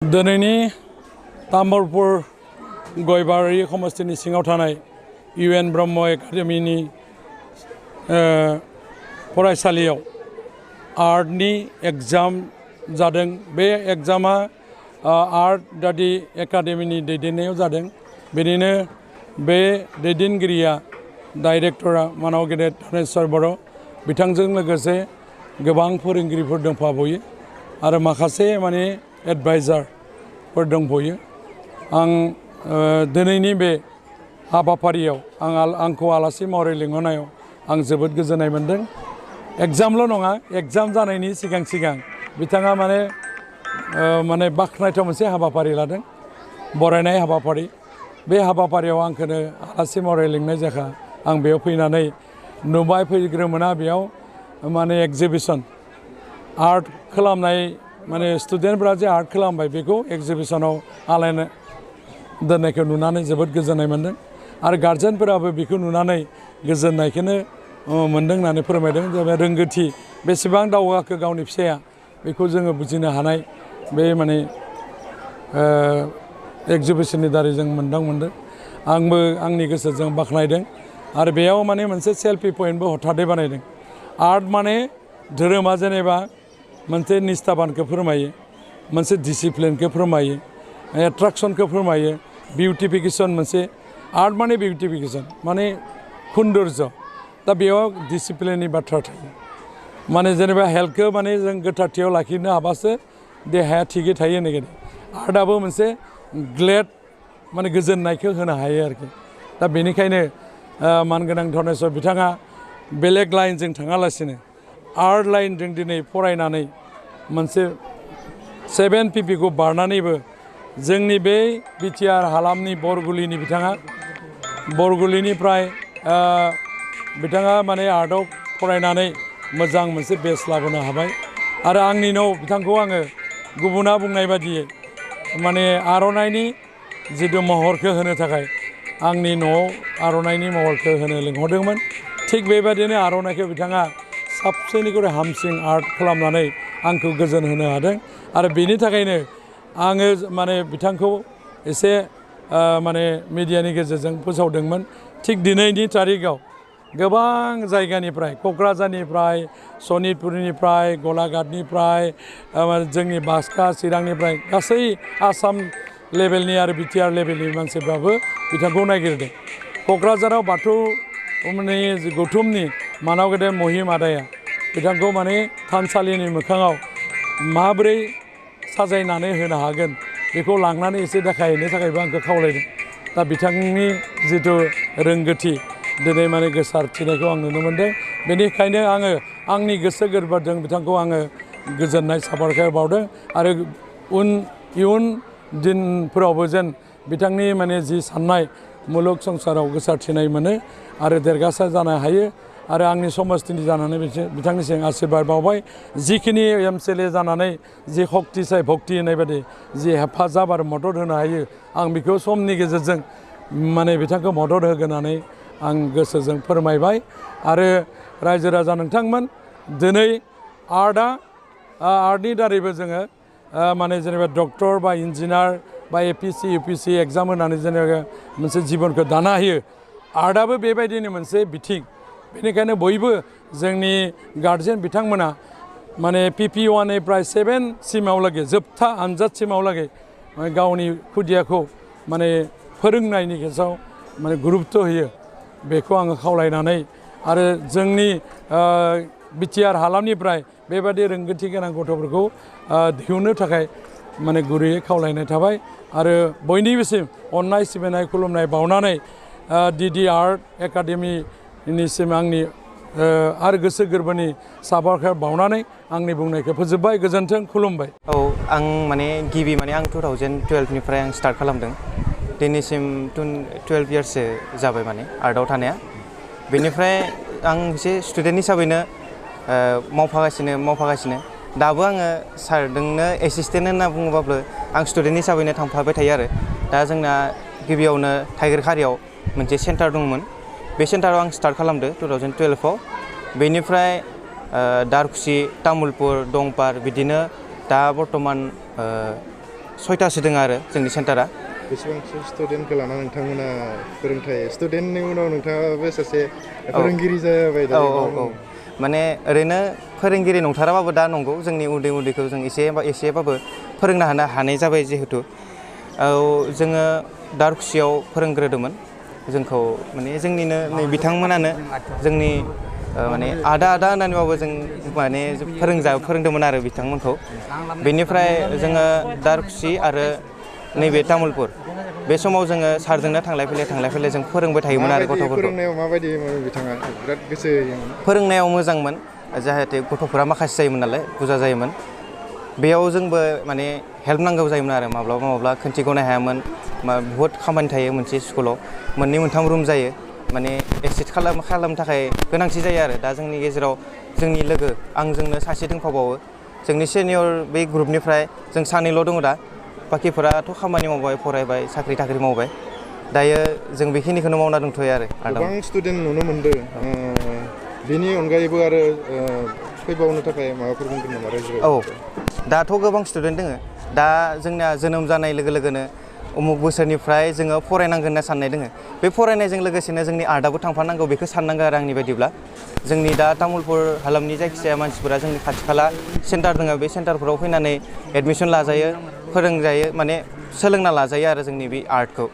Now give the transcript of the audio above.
दिनैनि तामुलपुर गयबारि समस्थिनि सिङाव थानाय UN ब्रह्म एकाडेमीनि फरायसालियाव आर्टनि एग्जाम जादों। बे एग्जामा ARTDADDY एकाडेमीनि दैदेननायाव जादों। बेनिनो बे दैदेनगिरिया डाइरेक्टरा मानाव गेदेर धनेश्वर बर' बिथांजों लोगोसे गोबां फोरोंगिरिफोर दंफाबोयो आरो माखासे माने एडभाइजारफोर दंफायो। आं दिनैनि बे हाबाफारियाव आंखौ आलासि महरै लिंहरनायाव आं जोबोद गोजोननाय मोनदों। एग्जामल' नङा, एग्जाम जानायनि सिगां बिथाङा माने बाख्नायथाव मोनसे हाबाफारि लादों, बरायनाय हाबाफारि। बे हाबाफारियाव आंखौनो आलासि महरै लिंनाय जायगा आं बेयाव फैनानै नुबाय। फैग्रोमोना बेयाव माने एग्जिबिसन आर्ट खालामनाय, माने स्टुडेन्टफ्रा जे आर्ट खालामबाय बेखौ एग्जिबिसनाव आलायना दोननायखौ नुनानै जोबोद गोजोननाय मोनदों। आरो गार्जेनफोराबो बेखौ नुनानै गोजोननायखौनो मोनदों होननानै फोरमायदों। जेनेबा रोंगौथि बेसेबां दावगाखो गावनि फिसाया बेखौ जोङो बुजिनो हानाय बे माने एग्जिबिसननि दारै जों मोनदों। आंबो आंनि गोसोजों बाख्नायदों। आरो बेयाव माने मोनसे सेल्फि पइन्टबो हथादै बानायदों। आर्ट माने धोरोमा जेनेबा मोनसे निस्थाबानखौ फोरमायो, मोनसे डिसिप्लिनखौ फोरमायो, एट्राक्सनखौ फोरमायो, बिउटिफिकेसन। मोनसे आर्ट माने बिउटिफिकेसन माने सौन्दर्य। दा बेयाव डिसिप्लिननि बाथ्रा थायो। माने जेनेबा हेल्थखौ माने जों गोथारथियाव लाखिनो हाबासो देहाया थिगै थायो होननाय। आर्टआबो मोनसे ग्लेड माने गोजोननायखौ होनो हायो आरोखि। दा बेनिखायनो मानगोनां धनेश्वर बिथाङा बेलेग लाइनजों थाङालासिनो आर्ट लाइनजों दिनै फरायनानै मोनसे 7 PPखौ बारनानैबो जोंनि बे बिटिआर हालामनि बरगुलिनि बिथाङा बरगुलिनिफ्राय बिथाङा माने आर्टआव फरायनानै मोजां मोनसे बेस लाबोनो हाबाय। आरो आंनि न' बिथांखौ आङो गुबुना बुंनाय बादियै माने आर'नाइनि जिथु महरखौ होनो थाखाय आंनि न'आव आर'नाइनि महरखौ होनो लिंहरदोंमोन। थिग बेबायदिनो आर'नाइखौ बिथाङा साबसिननिख्रुइ हामसिन आर्ट खालामनानै आंखौ गोजोन होनो हादों। आरो बेनि थाखायनो आङो माने बिथांखौ एसे माने मिडियानि गेजेरजों फोसावदोंमोन। थिग दिनैनि तारिखआव गोबां जायगानिफ्राय, क'क्राझारनिफ्राय, सनितपुरनिफ्राय, गलाघाटनिफ्राय, जोंनि बाक्सा चिरांनिफ्राय गासै आसाम लेभेलनि आरो बिटिआर लेभेलनि मानसिफ्राबो बिथांखौ नागिरदों। क'क्राझाराव बाथौ गौथुमनि मानाव गेदेर महिम आदाया बिथांखौ माने थानसालिनि मोखाङाव माबोरै साजायनानै होनो हागोन बेखौ लांनानै एसे देखायहैनो थाखायबो आंखौ खावलायदों। दा बिथांनि जिथु रोंगौथि दिनै माने गोसारथिनायखौ आं नुनो मोनदों। बेनिखायनो आङो आंनि गोसो गोरबोजों बिथांखौ आङो गोजोननाय साबायखर बावदों। आरो इयुन दिनफोरावबो जेन बिथांनि माने जि साननाय मुलुग संसाराव गोसारथिनाय मोनो आरो देरगासार जानो हायो। आरो आंनि समस्थिनि जानानै बिथांनिसिम आशीर्बाद बावबाय। जिखिनि MCLA जानानै जि सक्तिसाय भक्ति होननाय बायदि जि हेफाजाब आरो मदद होनो हायो, आं बेखौ समनि गेजेरजों माने बिथांखौ मदद होगोन होननानै आं गोसोजों फोरमायबाय। आरो रायजो राजा नोंथांमोन, दिनै आर्टनि दारैबो जोङो माने जेनेबा डक्टर बा इन्जिनियार बा APC UPC एग्जाम होनानै जेनेबा मोनसे जिबनखौ दानो हायो। आर्टआबो बेबायदिनो मोनसे बिथिं। बेनिखायनो बयबो जोंनि गार्जेन बिथांमोना माने PP1निफ्राय 7 सिमावलागै जोबथा आनजादसिमावलागै गावनि खुदियाखौ माने फोरोंनायनि गेजेराव माने गुरुत्व होयो। बेखौ आङो खावलायनानै आरो जोंनि बिटिआर हालामनिफ्राय बेबादि रोंगौथि गोनां गथ'फोरखौ दिहुननो थाखाय माने गुरैयै खावलायनाय थाबाय। आरो बयनिबोसिम अननाय सिबिनाय खुलुमनाय बावनानै DD आर्ट एकाडेमिनिसिम आंनि आरो गोसो गोरबोनि साबायखर बावनानै आंनि बुंनायखौ फोजोबबाय। गोजोन्थों, खुलुमबाय। औ, आं माने गिबि माने आं 2012निफ्राय आं स्टार्ट खालामदों। दिनैसिम 12 इयार्ससो जाबाय माने आर्टआव थानाया। बेनिफ्राय आं एसे स्टुडेन्ट हिसाबैनो मावफागासिनो। दाबो आङो सारजोंनो एसिसटेन्ट होनना बुङोबाबो आं स्टुडेन्ट हिसाबैनो थांफाबाय थायो आरो। दा जोंना गिबियावनो टाइगारखारियाव मोनसे सेन्टार दंमोन। बे सेन्टाराव आं स्टार्ट खालामदो 2012आव। बेनिफ्राय दारखुसि, तामुलपुर, दंपार बिदिनो दा बर्थमान 6टासो दङ आरो जोंनि सेन्टारा बेसेबांसो स्टुडेन्टखौ लाना नोंथांमोना फोरोंथाय स्टुडेन्टनि उनाव नोंथाङाबो सासे फोरोंगिरि जाबाय दा माने ओरैनो फोरोंगिरि नंथाराबाबो दा नंगौ जोंनि उन्दैखौ जों एसेबाबो फोरोंनो हानाय जाबाय जिहेतु जोङो दारखुसियाव फोरोंग्रोदोंमोन जोंखौ माने जोंनिनो नै बिथांमोनानो जोंनि माने आदा होननानैबाबो जों माने फोरोंदोंमोन आरो बिथांमोनखौ बेनिफ्राय जोङो दारखुसि आरो नैबे तामुलपुर बे समाव जोङो सारजोंनो थांलाय फैलाय जों फोरोंबाय थायोमोन आरो गथ'फोरखौ फोरोंनायाव माबायदि बिथाङा बिराद गोसो होयोमोन फोरोंनायाव मोजांमोन जाहाथे गथ'फोरा माखासे जायोमोन नालाय बुरजा जायोमोन बेयाव जोंबो माने हेल्प नांगौ जायोमोन आरो माब्लाबा खोनथि गनाय हायामोन बुहुत खामानि थायो मोनसे स्कुलाव मोननै मोनथाम रुम जायो माने एसिस्ट खालामनो थाखाय गोनांथि जायो आरो दा जोंनि गेजेराव जोंनि लोगो आंजोंनो सासे दंफाबावो जोंनि सिनियर बे ग्रुपनिफ्राय जों सानैल' दङ दा बाखिफोराथ' खामानि मावबाय फरायबाय साख्रि थाख्रि मावबाय दायो जों बेखिनिखौनो मावना दंथ'यो आरो गोबां स्टुडेन्ट नुनो मोनदों बेनि अनगायैबो आरो फैबावनो थाखाय माबाफोर बुंगोन नामा रायजोआव दाथ' गोबां स्टुडेन्ट दङ दा जोंना जोनोम जानाय लोगो लोगोनो उमुक बोसोरनिफ्राय जोङो फरायनांगोन होनना साननाय दङ बे फरायनायजों लोगोसेनो जोंनि आर्टआबो थांफानांगौ बेखौ साननांगौ आरो आंनि बायदिब्ला जोंनि दा तामुलपुर हालामनि जायखिजाया मानसिफोरा जोंनि खाथि खाला सेन्टार दङ बे सेन्टारफोराव फैनानै एडमिसन लाजायो फोरोंजायो माने सोलोंना लाजायो आरो जोंनि बे आर्टखौ